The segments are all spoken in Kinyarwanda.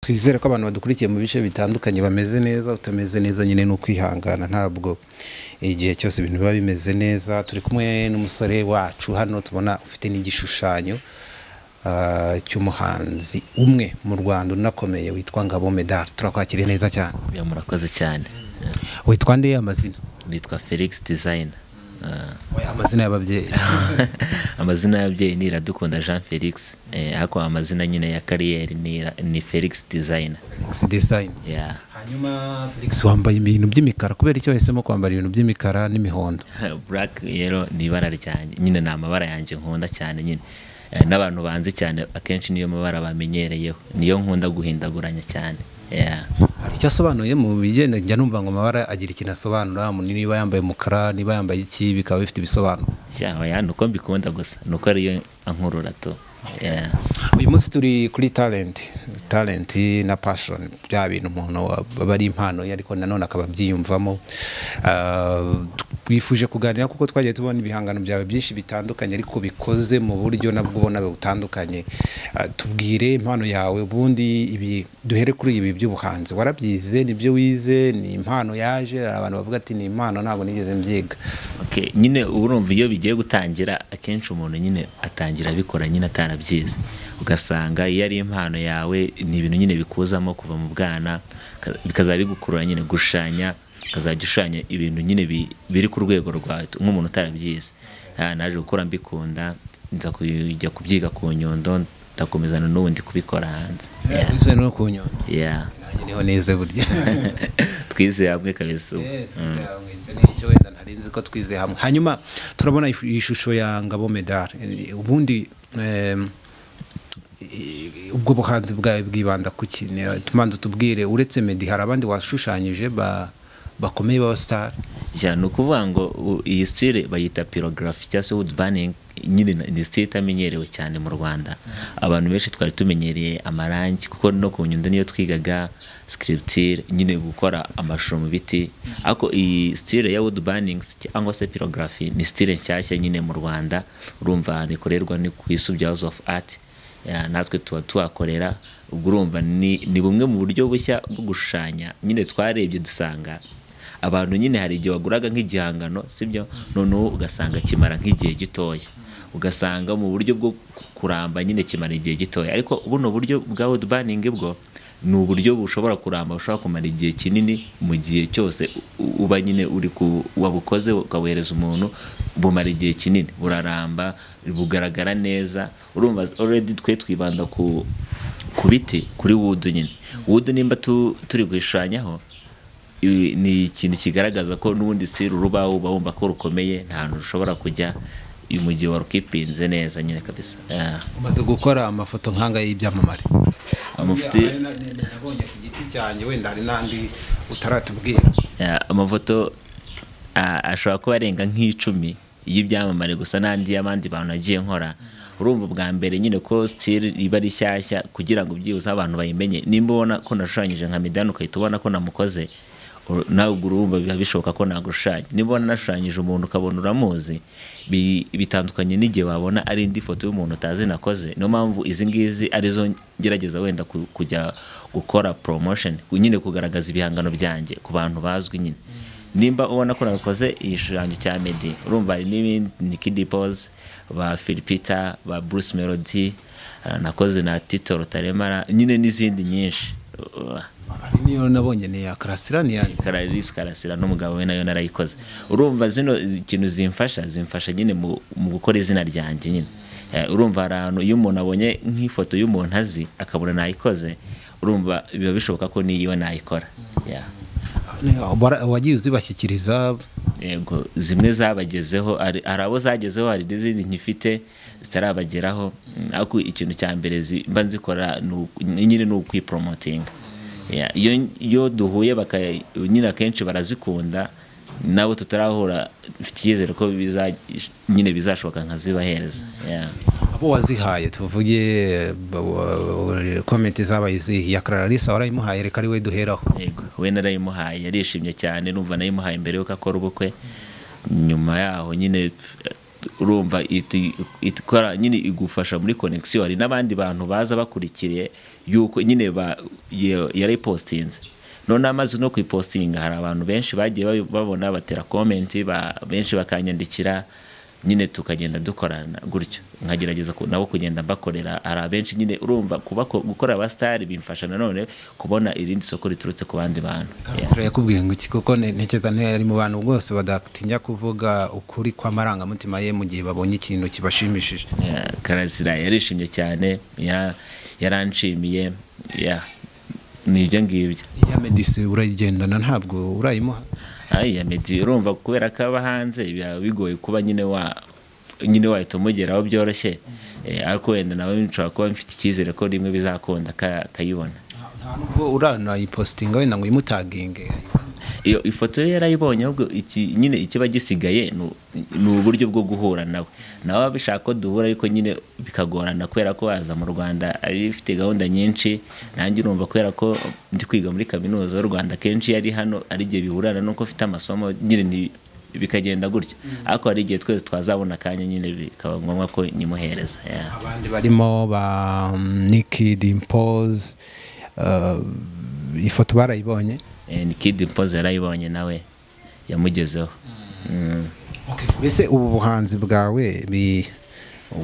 Twizere ko abantu badukurikiye mu bice bitandukanye bameze neza. Utameze neza nyine ni ukwihangana, ntabwo igihe cyose ibintu biba bimeze neza. Turi kumwe n'umusore wacu hano tubona ufite n'igishushanyo cy'umuhanzi umwe mu Rwanda unakomeye witwa Ngabo Medard. Turakwakiriye neza cyane. Ya, murakoze cyane. Witwa nde amazina? Nitwa Felix Design. Oya, amazina y'ababyeyi. Amazina y'ababyeyi ni Iradukunda Jean Felix, ariko amazina nyine ya carrière ni Felix Design. Felix Design. Yeah. Hanyuma Felix, wambaye ibintu by'imikara. Kubera icyo wahisemo kwambara ibintu by'imikara n'imihondo? Black rero ni ibara ryanjye nyine, ni amabara yanjye nkunda cyane nyine. N'abantu banzi cyane akenshi niyo mabara bamenyereyeho, niyo nkunda guhindaguranya cyane. Yeah. Hari icyo asobanuye mu bigenda? Njya numva ngo amabara agira ikintu asobanura, umuntu niba yambaye umukara, niba yambaye iki, bikaba bifite ibisobanuro. Oya, ni uko mbikunda gusa, ni uko ariyo ankurura tu. Yeah. Uyu munsi turi kuri talent na passion, bya bintu umuntu aba ari impano ye ariko nanone akaba abyiyumvamo. Twifuje kuganira kuko twagiye tubona ibihangano byawe byinshi bitandukanye, ariko bikoze mu buryo nabwo ubona butandukanye. Tubwire impano yawe ubundi, ibi duhere kuri ibi by'ubuhanzi. Warabyize? Nibyo wize? Ni impano yaje? Hari abantu bavuga ati: "Ni impano, ntabwo nigeze mbyiga." Okay, nyine urumva iyo bigiye gutangira, akenshi umuntu nyine atangira abikora nyine atarabyize, ugasanga iyo ari impano yawe ni ibintu nyine bikuzamo kuva mu bwana, bikazaba bigukurura nyine gushushanya, ukazajya ushushanya ibintu nyine biri ku rwego rwawe nk'umuntu utarabyize. Naje gukura mbikunda, nza kujya kubyiga ku Nyundo, ndakomeza na n'ubu ndi kubikora hanze. Yeah. Wize no ku Nyundo? Yeah. Nanjye niho nize burya. Twize hamwe kabisa ubu. Twize hamwe, icyo ni icyo wenda ntari nzi ko twize hamwe. Hanyuma turabona ishusho ya Ngabo Medard. Ubundi ubwo buhanzi bwawe bwibanda ku ki? Tumanza tubwire, uretse Meddy hari abandi washushanyije bakomeye b'abasitari? Ja, ni ukuvuga ngo iyi style bayita pyrography cyangwa se wood burning nyine, ni style itamenyerewe cyane mu Rwanda. Abantu benshi twari tumenyereye amarangi, kuko no ku Nyundo niyo twigaga, sculpture nyine, gukora amashusho mu biti. Ariko iyi style ya wood burning cyangwa se pyrography ni style nshyashya nyine mu Rwanda. Urumva ahantu ikorerwa ni ku Isubyo House of Art. Ya, natwe tuba tuhakorera. Ubwo urumva ni bumwe mu buryo bushya bwo gushushanya nyine. Twarebye dusanga abantu nyine hari igihe waguraga nk'igihangano, sibyo, noneho ugasanga kimara nk'igihe gitoya, ugasanga mu buryo bwo kuramba nyine kimara igihe gitoya. Ariko buno buryo bwa wood burning bwo ni uburyo bushobora kuramba, bushobora kumara igihe kinini. Mu gihe cyose uba nyine uri ku wabukoze ukabuhereza umuntu, bumara igihe kinini, buraramba, bugaragara neza. Urumva already twe twibanda ku biti, kuri wood nyine. Wood nimba turi kuyishushanyaho, ni ikintu kigaragaza ko n'ubundi style urubaho uba wumva ko rukomeye, nta hantu rushobora kujya mu gihe warukipinze neza nyine kabisa. Yeah. Umaze gukora amafoto nk'anga y'ibyamamare? Amafoto Nabonye ku giti cyanjye, wenda hari n'andi utaratubwira. Yeah, amafoto ashobora kuba arenga nk'icumi y'ibyamamare gusa, n'andi y'abandi bantu nagiye nkora. Urumva ubwa mbere nyine ko style iba ari shyashya, kugira ngo byibuze abantu bayimenye, nimba ubona ko nashushanyije nka Meddy ukahita ubona ko namukoze, nawe ubwo urumva biba bishoboka ko nagushushanya. Niba ubona nashushanyije umuntu ukabona uramuzi, bitandukanye n'igihe wabona ari indi foto y'umuntu utazi nakoze. Niyo mpamvu izi ngizi arizo ngerageza wenda kujya gukora promotion nyine, kugaragaza ibihangano byanjye ku bantu bazwi nyine. Nimba ubona ko nakoze igishushanyo cya Meddy, urumva hari n'ibindi, Nicky Dimpoz, ba Phil Peter, ba Bruce Melody, nakoze na Tito Rutaremara nyine n'izindi nyinshi. Hari niyo nabonye, ni iya Karasira, ni iya Clarisse Karasira n'umugabo we, nayo narayikoze. Urumva zino ikintu zimfasha nyine mu gukora izina ryanjye nyine. Urumva hari ahantu iyo umuntu abonye nk'ifoto y'umuntu azi, akabona nayikoze, urumva biba bishoboka ko n'iyiwe nayikora. Yeah. Wagiye uzibashyikiriza? Yego, zimwe zabagezeho, hari abo zagezeho, hari n'izindi nkifite zitarabageraho. Ariko ikintu cya mbere mba nzikora nyine ni ukwipromotinga. Yeah, iyo duhuye nyine akenshi barazikunda. Nabo tutarahura mfite icyizere ko nyine bizashoboka nkazibahereza. Yeah. Abo wazihaye, tuvuge comment zabaye izihe? Ya Clarisse warayimuhaye? Reka ari we duheraho. Yego, we narayimuhaye, yarishimye cyane. Numva nayimuhaye mbere yuko akora ubukwe. Nyuma yaho nyine Urumva ikora nyine, igufasha muri connection. Hari n'abandi bantu baza bakurikiriye yuko nyine yarayipostinze, none amaze no kuyipostinga hari abantu benshi bagiye babona, batera comment, benshi bakanyandikira nyine, tukagenda dukorana gutyo, nkagerageza nabo kugenda mbakorera. Hari abenshi nyine, urumva gukora abasitari bimfasha nanone kubona irindi soko riturutse ku bandi bantu. Karasira yakubwiye ngo iki? Kuko ntekereza ari mu bantu rwose badatinya kuvuga ukuri kw'amarangamutima ye mu gihe babonye ikintu kibashimishije. Karasira yarishimye cyane, yaranshimiye, ni ibyo ngibyo. Iya Meddy urayigendana, ntabwo urayimuha? Iya Meddy, urumva kubera ko aba hanze biba bigoye kuba nyine wahita umugeraho byoroshye, ariko wenda nawe nshobora kuba mfite icyizere ko rimwe bizakunda akayibona. Nta nubwo uranayipositinga wenda ngo uyimutaginge? Iyo ifoto ye yarayibonye, ahubwo nyine ikiba gisigaye ni uburyo bwo guhura nawe. Nawe abishaka ko duhura, ariko nyine bikagorana kubera ko waza mu Rwanda ari ifite gahunda nyinshi, nanjye urumva kubera ko ndi kwiga muri kaminuza y'u Rwanda, kenshi yari hano ari igihe bihurana nuko mfite amasomo nyine bikagenda gutyo, ariko hari igihe twese twazabona akanya nyine bikaba ngombwa ko nyimuhereza. Abandi barimo ba Nicky Dimpoz, ifoto barayibonye? Nicky Dimpoz yarayibonye nawe, yamugezeho. Mbese ubu buhanzi bwawe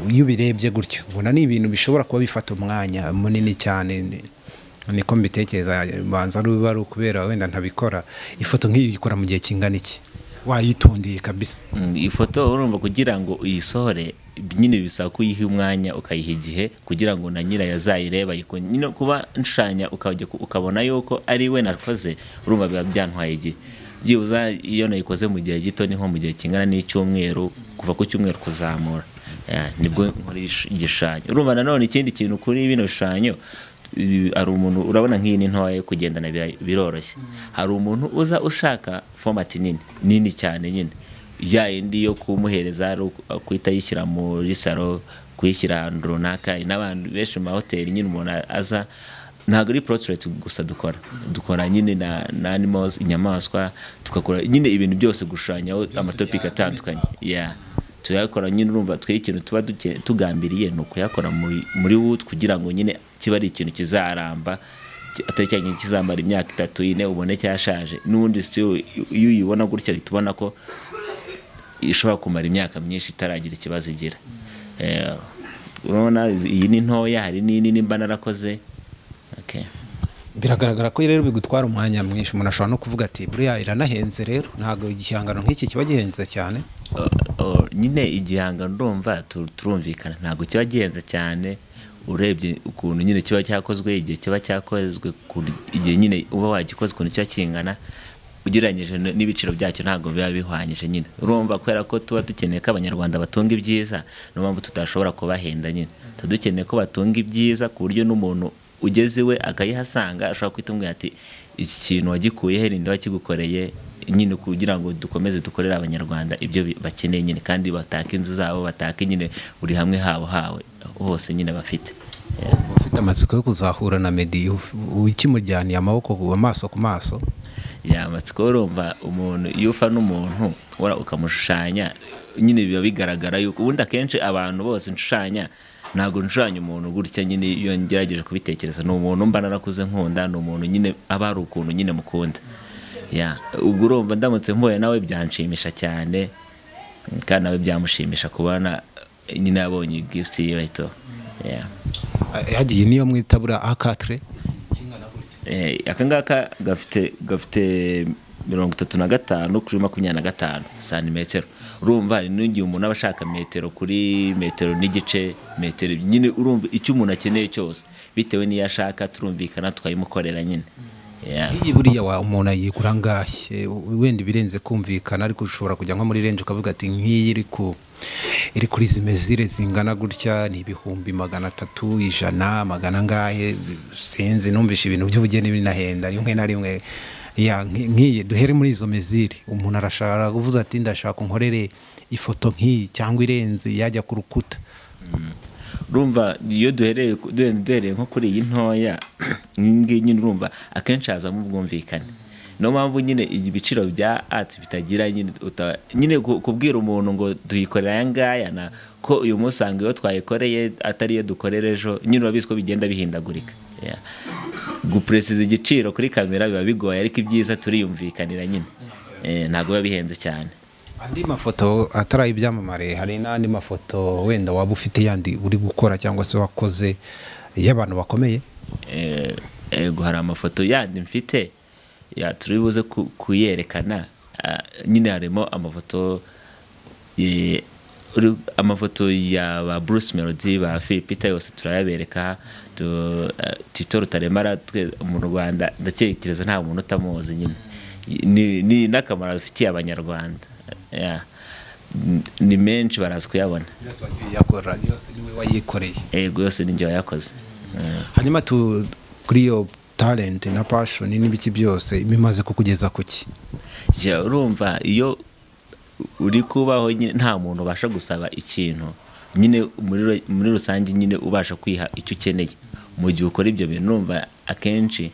iyo ubirebye gutyo ubona ni ibintu bishobora kuba bifata umwanya munini cyane? Niko mbitekereza, banza ari ukubera wenda ntabikora. Ifoto nk'iyi uyikora mu gihe kingana iki wayitondeye kabisa? Ifoto urumva kugira ngo uyisohore nyine bisaba ko uyiha umwanya, ukayiha igihe kugira ngo na nyirayo azayireba. Nyine kuba nshushanya ukabona yuko ari we nakoze, urumva biba byantwaye igihe. Byibuze iyo nayikoze mu gihe gito ni nko mu gihe kingana n'icyumweru, kuva ku cyumweru kuzamura, nibwo nkora igishushanyo. Urumva nanone ikindi kintu kuri bino bishushanyo, hari umuntu urabona nk'iyi ni ntoya yo kugendana biroroshye, hari umuntu uza ushaka format nini nini cyane nyine, ya yindi yo kumuhereza kuhita ayishyira muri salo, kuyishyira ahantu runaka. N'abantu benshi mu mahoteli nyine umuntu aza, ntabwo ari portrait gusa dukora nyine na animals, inyamaswa, tugakora nyine ibintu byose, gushushanyaho amatopiki atandukanye, tuyakora nyine. Urumva twe ikintu tuba tugambiriye ni ukuyakora muri wood kugira ngo nyine kiba ari ikintu kizaramba, atari cya kintu kizamara imyaka 3 4 ubone cyashaje. N'ubundi iyo uyibona gutya uhita ubona ko ishobora kumara imyaka myinshi itaragira ikibazo igira. Urabona iyi ni ntoya, hari n'inini mba narakoze. Biragaragara ko rero bigutwara umwanya mwinshi. Umuntu ashobora no kuvuga ati buriya iranahenze rero, ntabwo igihangano nk'iki kiba gihenze cyane. Nyine igihangano urumva turumvikana ntabwo kiba gihenze cyane, urebye ukuntu nyine kiba cyakozwe, igihe kiba cyakozwe, igihe nyine uba wagikoze ukuntu kiba kingana, ugereranyije n'ibiciro byacyo ntabwo biba bihwanyije nyine. Urumva kubera ko tuba dukeneye ko abanyarwanda batunga ibyiza, niyo mpamvu tutashobora kubahenda nyine. Tuba dukeneye ko batunga ibyiza ku buryo n'umuntu ugeze iwe akayihasanga ashobora kwita umubwira ati iki kintu wagikuye he, ninde wakigukoreye nyine, kugira ngo dukomeze dukorere abanyarwanda ibyo bakeneye nyine, kandi bataka inzu zabo, bataka nyine buri hamwe habo hawe hose nyine bafite. Ufite amatsiko yo kuzahura na Meddy ukimujyaniye amaboko amaso ku maso? Amatsiko, urumva umuntu iyo ufa n'umuntu ukamushushanya nyine biba bigaragara yuko ubundi akenshi abantu bose nshushanya ntabwo nshushanya umuntu gutya nyine. Iyo ngerageje kubitekereza ni umuntu mba narakuze nkunda, ni umuntu nyine aba ari ukuntu nyine mukunda. Ubwo urumva ndamutse mpuye nawe byanshimisha cyane, kandi nawe byamushimisha kubona nyine yabonye gift yiwe to. Yagiye niyo mwitabura A4 aka ngaka gafite 35 kuri 25 santimetero. Urumva n'igihe umuntu aba ashaka metero kuri metero n'igice, metero nyine, urumva icyo umuntu akeneye cyose bitewe n'iyo ashaka turumvikana tukayimukorera nyine. Iyi buriya umuntu ayigura angahe? Wenda ibirenze kumvikana, ariko ushobora kujya nko muri range ukavuga ati nk'iyi iri kuri izi mezire zingana gutya ni 300,000, 100, magana angahe, sinzi, numvishe ibintu by'ubugeni binahenda rimwe na rimwe. Nk'iyi duhere muri izo mezire, umuntu arashaka kuvuza ati ndashaka nkorere ifoto nk'iyi cyangwa irenze yajya ku rukuta. Urumva iyo duhereye nko kuri iyi ntoya ngiyi nyine, urumva akenshi hazamo ubwumvikane. Niyo mpamvu nyine ibiciro bya art bitagira nyine kubwira umuntu ngo tuyikorera aya ngaya, na ko uyu munsi usanga iyo twayikoreye atari iyo dukorera ejo, nyine urabizi ko bigenda bihindagurika. Gupresiza igiciro kuri kamera biba bigoye, ariko ibyiza turiyumvikanira nyine, ntabwo biba bihenze cyane. Andi mafoto atari ibyamamare, hari n'andi mafoto wenda waba ufite yandi uri gukora cyangwa se wakoze y'abantu bakomeye? Ego, hari amafoto yandi mfite ya turi buze kuyerekana. Nyine harimo amafoto amafoto ya ba Bruce Melody, ba Phil Peter, yose turayabereka. Tito Rutaremara mu Rwanda ndatekereza nta muntu utamuzi nyine, ni n'akamaro afitiye abanyarwanda. Ni menshi barazi kuyabona. Yego, yose ni njye wayakoze. Hanyuma kuri iyo talent na passion n'ibiki byose bimaze kukugeza kuki? Urumva iyo uri kubaho nyine nta muntu ubasha gusaba ikintu nyine muri rusange, nyine ubasha kwiha icyo ukeneye mu gihe ukora ibyo bintu. Urumva akenshi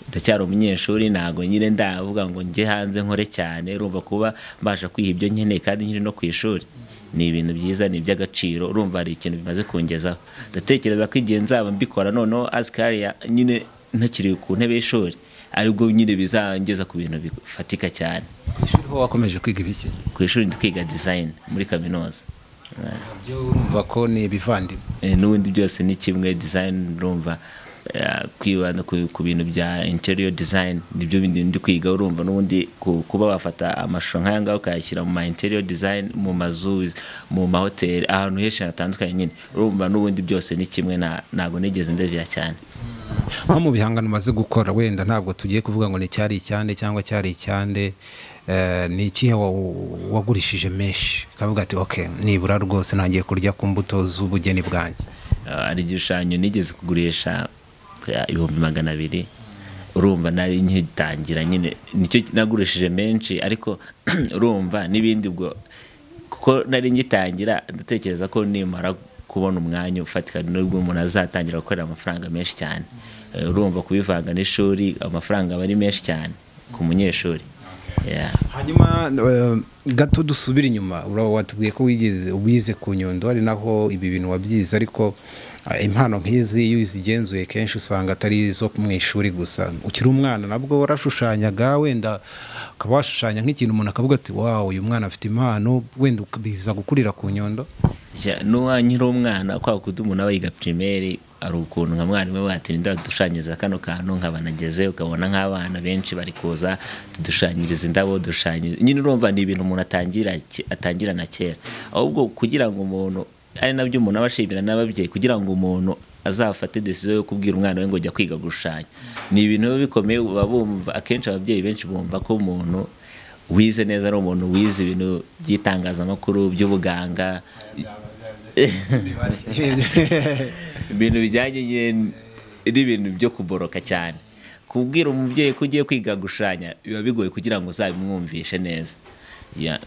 ndacyari umunyeshuri, ntago nyine ndavuga ngo njye hanze nkore cyane. Urumva kuba mbasha kwiha ibyo nkeneye kandi nkiri no ku ishuri ni ibintu byiza, ni iby'agaciro. Urumva hari ikintu bimaze kungezaho. Ndatekereza ko igihe nzaba mbikora noneho as career nyine ntakiri ku ntebe y'ishuri, aribwo nyine bizangeza ku bintu bifatika cyane. Ku ishuri ho wakomeje kwiga ibiki? Ku ishuri ndi kwiga design muri kaminuza. Byo urumva ko ni ibivandimwe n'ubundi byose ni kimwe. Design urumva kwibanda ku bintu bya interior design nibyo bindi ndi kwiga. Urumva n'ubundi kuba wafata amashusho nk'aya ngaya ukayashyira mu ma interior design, mu mazu, mu mahoteli, ahantu henshi hatandukanye nyine. Urumva n'ubundi byose ni kimwe, ntabwo nigeze ndebya cyane. Nko mu bihangano umaze gukora, wenda ntabwo tugiye kuvuga ngo ni cyari icyande cyangwa cyari icyande, ni ikihe wagurishije menshi ukavuga ati okay, nibura rwose ntangiye kurya ku mbuto z'ubugeni bwanjye? Hari igishushanyo nigeze kugurisha 200,000. Urumva nari nkitangira nyine, nicyo nagurishije menshi, ariko urumva n'ibindi ubwo kuko nari ngitangira, ndatekereza ko nimara kubona umwanya ufatika nubwo umuntu azatangira gukorera amafaranga menshi cyane. Urumva kubivanga n'ishuri amafaranga aba ari menshi cyane ku munyeshuri. Hanyuma gato dusubira inyuma, watubwiye ko wize ku Nyundo, ari naho ibi bintu wabyize, ariko impano nk'izi iyo uzigenzuye kenshi usanga atari izo mu ishuri gusa. Ukiri umwana nabwo warashushanyaga, wenda ukaba washushanya nk'ikintu umuntu akavuga ati wow, uyu mwana afite impano, wenda biza gukurira ku Nyundo? Nkiri umwana kwa kundi umuntu aba yiga primaire, ari ukuntu nka mwarimu we ati ndadushushanyiriza kano kantu, nkaba nageze ukabona nk'abana benshi bari kuza tudushushanyiriza indabo, dushushanyiriza nyine. Urumva ni ibintu umuntu atangira na kera. Ahubwo kugira ngo umuntu, ari nabyo umuntu aba ashimira n'ababyeyi, kugira ngo umuntu azafate decision yo kubwira umwana we ngo jya kwiga gushushanya, ni ibintu biba bikomeye. Baba bumva akenshi ababyeyi benshi bumva ko umuntu wize neza ari umuntu wize ibintu by'itangazamakuru, by'ubuganga, ibintu bijyanye n'ibintu byo kuboroka cyane. Kubwira umubyeyi ko ugiye kwiga gushushanya biba bigoye kugira ngo uzabimwumvishe neza.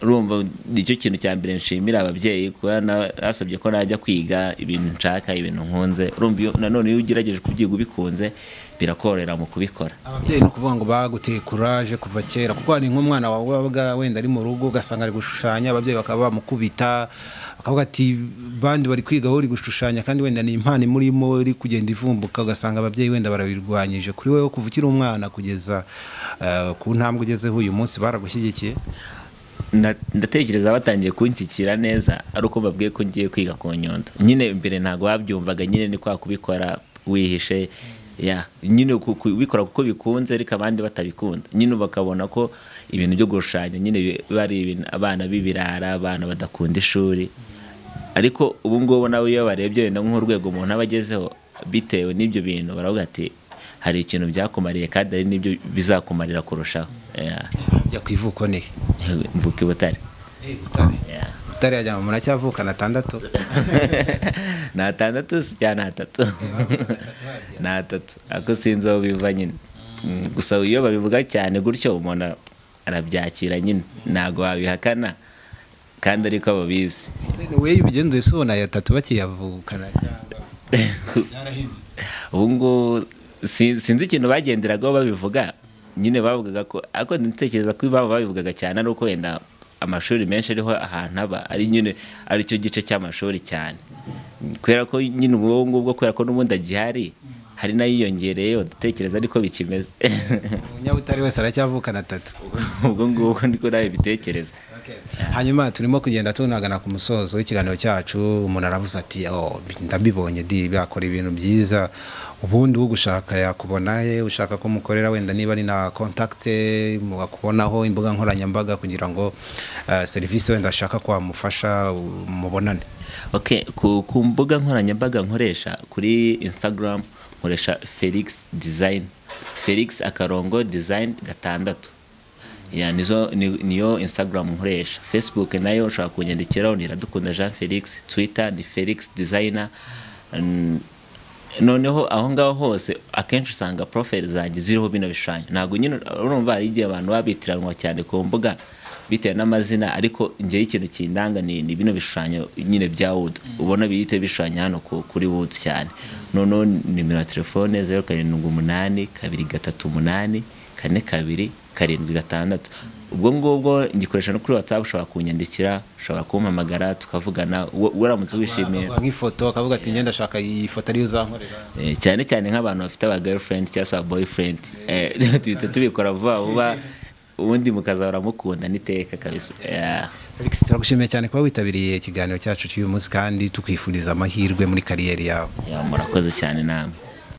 Urumva nicyo kintu cya mbere nshimira ababyeyi, kuba nasabye ko najya kwiga ibintu nshaka, ibintu nkunze. Urumva nanone iyo ugerageje kubyiga ubikunze birakorohera mu kubikora. Ababyeyi ni ukuvuga ngo baguteye courage kuva kera, kuko hari nk'umwana wawe wabaga wenda ari mu rugo ugasanga ari gushushanya, ababyeyi bakaba bamukubita bakavuga ati bandi bari kwiga wowe uri gushushanya, kandi wenda ni impano imurimo iri kugenda ivumbuka, ugasanga ababyeyi wenda barabirwanyije. Kuri wowe kuva ukiri umwana kugeza ku ntambwe ugezeho uyu munsi baragushyigikiye? Ndatekereza batangiye kunshyikira neza ari uko babwiye ko ngiye kwiga ku Nyundo. Nyine mbere ntabwo babyumvaga, nyine ni kwa kubikora wihishe, nyine kubikora kuko bikunze ariko abandi batabikunda. Nyine bakabona ko ibintu byo gushushanya nyine bari abana b'ibirara, abana badakunda ishuri. Ariko ubu ngubu nawe iyo barebye wenda nk'urwego umuntu aba agezeho bitewe n'ibyo bintu, baravuga ati hari ikintu byakumariye kandi ari n'ibyo bizakumarira kurushaho. Jya ku ivuko ni mvuka i Butare. Butare yajya muracyavukana 6? Ni 6 cyangwa ni 3? Ni 3, ariko sinzi aho biva nyine. Gusa iyo babivuga cyane gutyo umuntu arabyakira nyine, ntabwo wabihakana kandi ariko babizi. Ese wowe ubigenzuye se ubona aya 3 bakiyavukana cyangwa byarahindutse? Ubu ngubu sinzi ikintu bagenderagaho babivuga, Nyine bavugaga ko, ariko ndatekereza ko baba babivugaga cyane ari uko wenda amashuri menshi ariho ahantu aba ari, nyine aricyo gice cy'amashuri cyane, kubera ko nyine ubu ngubwo, kubera ko n'ubundi agihari, hari n'ayiyongereyeho, ndatekereza ariko bikimeze. Umunyabutare wese aracyavukana tattoo. Ubwo ngubwo niko nawe bitekereza. Hanyuma turimo kugenda tunagana ku musozo w'ikiganiro cyacu. Umuntu aravuze ati: "Oh, ndabibonye di, bakora ibintu byiza." Ubundi ugushaka yakubona he? Ushaka ko mukorera, wenda niba ari na contact mukakubonaho, imbuga nkoranyambaga, kugira ngo serivisi wenda ashaka ko wamufasha mubonane. Okay, ku mbuga nkoranyambaga nkoresha, kuri Instagram nkoresha Felix Design, Felix akarongo Design 6. Ya, nizo niyo Instagram nkoresha. Facebook nayo ushobora kunyandikiraho, ni Iradukunda Jean Felix. Twitter ni Felix Designer. Noneho aho ngaho hose akenshi usanga profile zanjye ziriho bino bishushanyo. Ntabwo nyine, urumva hari igihe abantu baba bitiranwa cyane ku mbuga bitewe n'amazina, ariko njyewe ikintu kindanga ni bino bishushanyo nyine bya wood, ubona bihita bishushanya hano kuri wood cyane. Noneho nimero ya telefone, 0782384276. Ubwo ngubwo ngikoresha no kuri WhatsApp, ushobora kunyandikira, ushobora kumpamagara tukavugana, uramutse wishimiye. Nk'ifoto akavuga ati: "Ngenda ashaka iyi foto ariyo uzankorera." Cyane cyane nk'abantu bafite aba girlfriend cyangwa se aba boyfriend, duhita tubikora vuba vuba, ubundi mukazahora mukunda n'iteka kabisa. Yeah. Felix, turagushimiye cyane kuba witabiriye ikiganiro cyacu cy'uyu munsi, kandi tukwifuriza amahirwe muri kariyeri yawe. Yeah, murakoze cyane namwe.